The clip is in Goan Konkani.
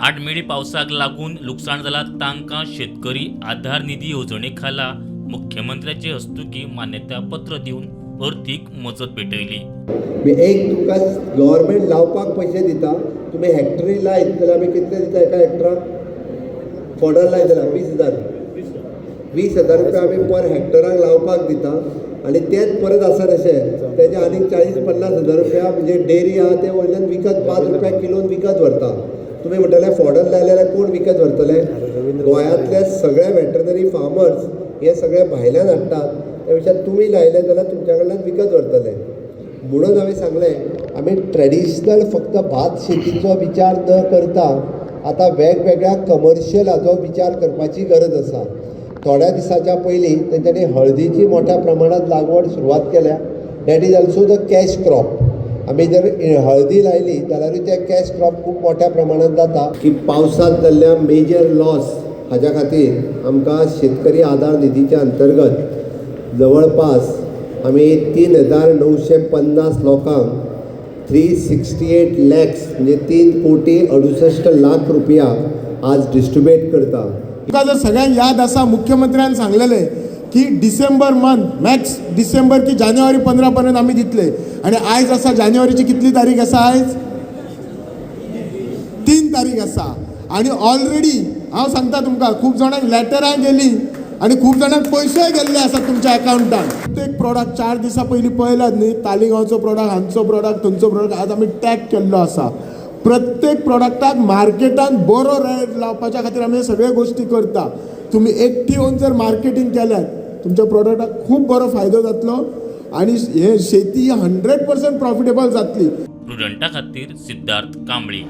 आडमेळी पावसाक लागून लुकसाण जाला तांकां शेतकरी आधार निधी येवजणे खाला मुख्यमंत्र्याचे हस्तुकी मान्यतापत्र दिवन अर्थीक मजत भेटयली. मी एक तुमकां गव्हर्मेंट लावपाक पयशे दिता. तुमी हॅक्टरी लायत जाल्यार आमी कितले दिता एका हॅक्टराक? फोडर लायत जाल्यार 20,000, 20,000 रुपया आमी पर हॅक्टराक लावपाक दिता आनी तेच परत आसा तशें तेजे आनीक 40-50 हजार रुपया, म्हणजे डेरी आहा ते वयल्यान विकत 5 रुपया किलोन विकत व्हरता. तुमी म्हणटले, फोडर लायले जाल्यार कोण विकत व्हरतले? गोंयांतले सगळे वेटरनरी फार्मर्स हे सगळे भायल्यान हाडटात. त्या पेक्षा तुमी लायले जाल्यार तुमच्या कडल्यान विकत व्हरतले. म्हणून हांवें सांगलें, आमी ट्रेडिशनल फक्त भात शेतीचो विचार न करता आतां वेगवेगळ्या कमर्शियल हाचो विचार करपाची गरज आसा. थोड्या दिसाच्या पयलीं तेंच्यांनी हळदीची मोठ्या प्रमाणांत लागवड सुरवात केल्या. That is also the cash crop. आमी जर हळदी लायली जाल्यारूय ते कॅश क्रॉप खूब मोठ्या प्रमाणांत जाता. की पावसांत जाल्ल्या मेजर लॉस हाज्या खातीर आमकां शेतकरी आधार निधीच्या अंतर्गत जवळपास आमी 3950 लोकांक 368 लॅक्स, म्हणजे 3 कोटी 68 लाख रुपया आज डिस्ट्रिब्यूट करता. तुमकां जर सगळ्यांक याद आसा, मुख्यमंत्र्यान सांगलेलें की डिसेंबर मंथ, मॅक्स डिसेंबर की जानेवारी 15 पर्यंत आमी दितले. आनी आयज आसा जानेवारीची कितली तारीख आसा आयज? 3 तारीख आसा. आनी ऑलरेडी हांव सांगता तुमकां, खूब जाणांक लेटरां गेली आनी खूब जाणांक पयशेय गेल्ले आसात तुमच्या अकावंटान. प्रत्येक प्रोडक्ट 4 दिसां पयलीं पळयलात न्ही, तालिगांवचो प्रोडक्ट, हांचो प्रोडक्ट, थंयचो प्रोडक्ट, आज आमी टॅग केल्लो आसा. प्रत्येक प्रोडक्टाक मार्केटान बरो रेट लावपाच्या खातीर आमी सगळे गोश्टी करता. तुमी एकटी येवन जर मार्केटींग केल्यात, तुमच्या प्रोडक्टाक खूब बरो फायदो जातलो आनी हे शेती 100% प्रॉफिटेबल जातली. प्रुडंटा खातीर सिद्धार्थ कांबळी.